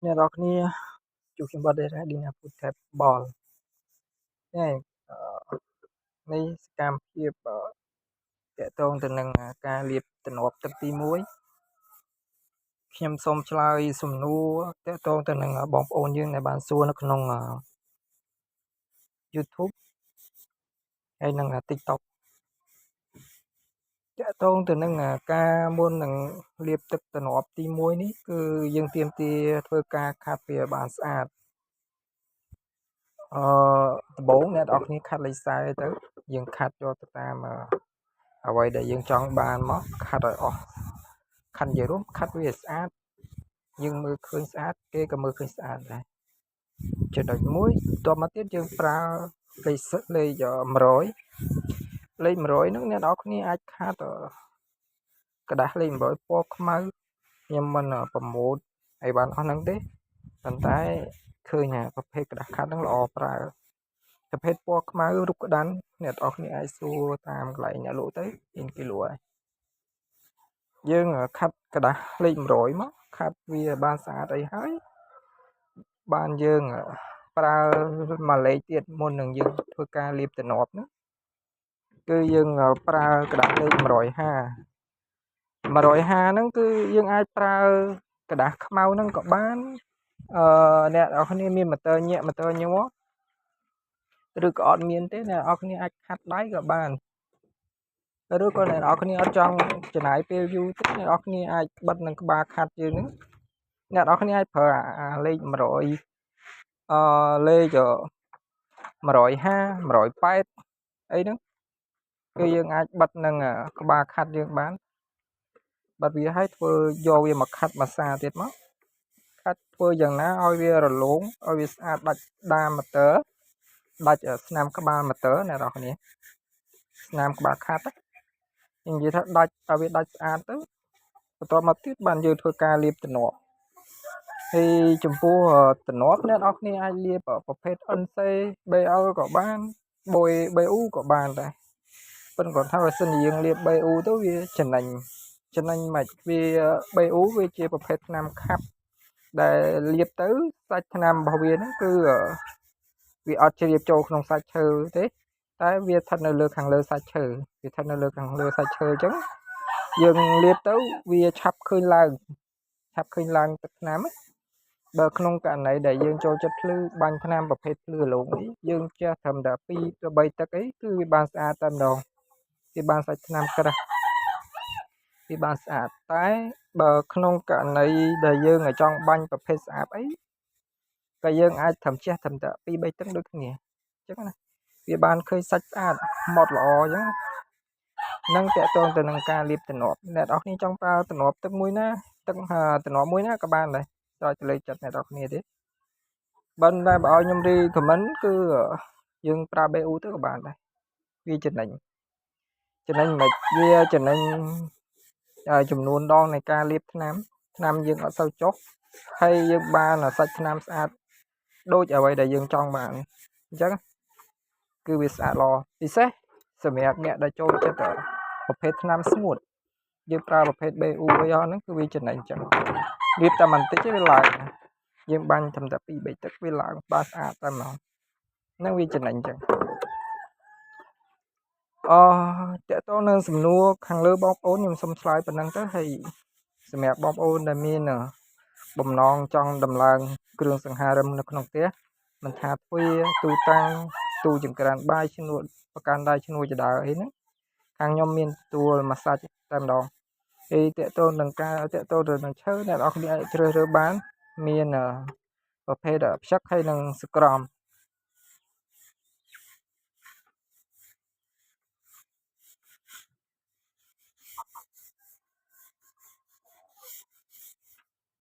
អ្នកនរគ្នាជួបខ្ញុំបាទ Dina Food Table នេះនេះសកម្មភាពទាក់ទងទៅនឹងការលាបទ្រនាប់ទឹកទី1ខ្ញុំសូមឆ្លើយសំណួរទាក់ទងទៅនឹងបងប្អូនយើងដែលបានសួរនៅក្នុង YouTube ហើយនិង TikTok ទាក់ទងទៅនឹងការមុននឹងលាបទឹកទ្រនាប់ទី1នេះគឺយើងទាមទារធ្វើការខាត់វាបានស្អាតអឺដំបូងអ្នកនរគ្នាខាត់លេខ40ទៅយើងខាត់យកទៅតាមអ្វីដែលយើងចង់បានមកខាត់ឲ្យអស់ខាត់និយាយរួមខាត់វាឲ្យស្អាតយើងមើលឃើញស្អាតគេក៏មើលឃើញស្អាតដែរចំណុចមួយបន្ទាប់មកទៀតយើងប្រើលេខលេខ100លេខ100ហ្នឹងអ្នកនរគ្នាអាចខាត់ក្រដាសលេខ100ពណ៌ខ្មៅខ្ញុំមិន promote អីបានអស់ហ្នឹងទេប៉ុន្តែឃើញថាប្រភេទក្រដាសខាត់ហ្នឹងល្អប្រើប្រភេទពណ៌ខ្មៅរូបក្តាន់អ្នកនរគ្នាអាចសួរតាមកន្លែងអ្នកលក់ទៅមានគេលក់ហើយយើងខាត់ក្រដាសលេខ100មកខាត់វាបានស្អាតអីហើយបានយើងប្រើមួយលេខទៀតមុននឹងយើងធ្វើការលាបទ្រនាប់ហ្នឹងគឺយើងប្រើក្រដាសលេខ150 150ហ្នឹងគឺយើងអាចប្រើក្រដាសខ្មៅហ្នឹងក៏បានអឺអ្នកនរគ្នាមានម៉ូទ័រញាក់ម៉ូទ័រញ័រឬក៏អត់មានទេអ្នកនរគ្នាអាចខាត់ដៃក៏បានឬក៏អ្នកនរគ្នាអត់ចង់ចំណាយពេលយូរទេអ្នកនរគ្នាអាចបិទនឹងក្បាលខាត់យើងហ្នឹងអ្នកនរគ្នាអាចប្រើអាលេខ100អឺលេខ150 180អីហ្នឹងគឺយើងអាចបិទនឹងក្បាលខាត់យើងបានបិទវាឲ្យធ្វើយកវាមកខាត់មួយសាទៀតមកខាត់ធ្វើយ៉ាងណាឲ្យវារលោងឲ្យវាស្អាតដាច់ដាមម៉ូទ័រដាច់ស្នាមក្បាលម៉ូទ័រអ្នកនរគ្នាស្នាមក្បាលខាត់និយាយថាដាច់ឲ្យវាដាច់ស្អាតទៅបន្ទាប់មកទៀតបានយើងធ្វើការលាបទ្រនាប់ហើយចំពោះទ្រនាប់អ្នកនរគ្នាអាចលាបប្រភេទ NC BL ក៏បាន BU ក៏បានដែរប៉ុន្តែគាត់ថាបើសិនជាយើងលាប BU ទៅវាចំណេញចំណេញមិនវា BU វាជាប្រភេទថ្នាំខាប់ដែលលាបទៅសាច់ថ្នាំរបស់វាហ្នឹងគឺវាអត់ជ្រាបចូលក្នុងសាច់ឈើទេតែវាស្ថិតនៅលើខាងលើសាច់ឈើវាស្ថិតនៅលើខាងលើសាច់ឈើអញ្ចឹងយើងលាបទៅវាឆាប់ឃើញឡើងឆាប់ឃើញឡើងទឹកថ្នាំបើក្នុងករណីដែលយើងចូលចិត្តភ្លឺបាញ់ថ្នាំប្រភេទភ្លឺរលោងនេះយើងចេះត្រឹមតែ2ទៅ3ទឹកអីគឺវាបានស្អាតតែម្ដងវាបានសាច់ថ្នាំក្រាស់វាបានស្អាតតែបើក្នុងករណីដែលយើងចង់បាញ់ប្រភេទស្អាតអីក៏យើងអាចត្រឹមចេះត្រឹមតែ2 3ទឹកដូចគ្នាអញ្ចឹងណាវាបានឃើញសាច់ស្អាតម៉ត់ល្អអញ្ចឹងនឹងទាក់ទងទៅនឹងការលាបទ្រនាប់អ្នកនរគ្នាចង់ប្រើទ្រនាប់ទឹកមួយណាទឹកទ្រនាប់មួយណាក៏បានដែរស្រេចទៅលើចិត្តអ្នកនរគ្នាទេបើតែបើឲ្យខ្ញុំ recommend គឺយើងប្រើ BU ទៅក៏បានដែរវាចំណេញចំណេញមិនវាចំណេញចំនួនដងនៃការលាបថ្នាំថ្នាំយើងអត់សូវចុះហើយយើងបានសាច់ថ្នាំស្អាតដូចអ្វីដែលយើងចង់បានអញ្ចឹងគឺវាស្អាតល្អពិសេសសម្រាប់អ្នកដែលចូលចិត្តប្រភេទថ្នាំស្ងួតយើងប្រើប្រភេទ BU អីហ្នឹងគឺវាចំណេញអញ្ចឹងលាបតែបន្តិចទេវាឡើងយើងបាញ់ត្រឹមតែ2 3ទឹកវាឡើងបានស្អាតតែហ្មងហ្នឹងវាចំណេញអញ្ចឹងអតកតងនឹងសំណួរខាងលើបងប្អូនខ្ញុំសូមឆ្លើយប៉ុណ្ណឹងទៅហើយសម្រាប់បងប្អូនដែលមានបំណងចង់ដំឡើងគ្រឿងសង្ហារឹមនៅក្នុងផ្ទះមិនថាទ្វារទូតាំងទូចង្ក្រានបាយឈ្នួតប្រកាន់ដៃឈ្នួលចដើអីហ្នឹងខាងខ្ញុំមានទទួលមួយសាច់តែម្ដងហើយតកតងនឹងការតកតងទៅនឹងឈើអ្នកនរគ្នាអាចជ្រើសរើសបានមានប្រភេទផ្សឹកហើយនិងសក្រម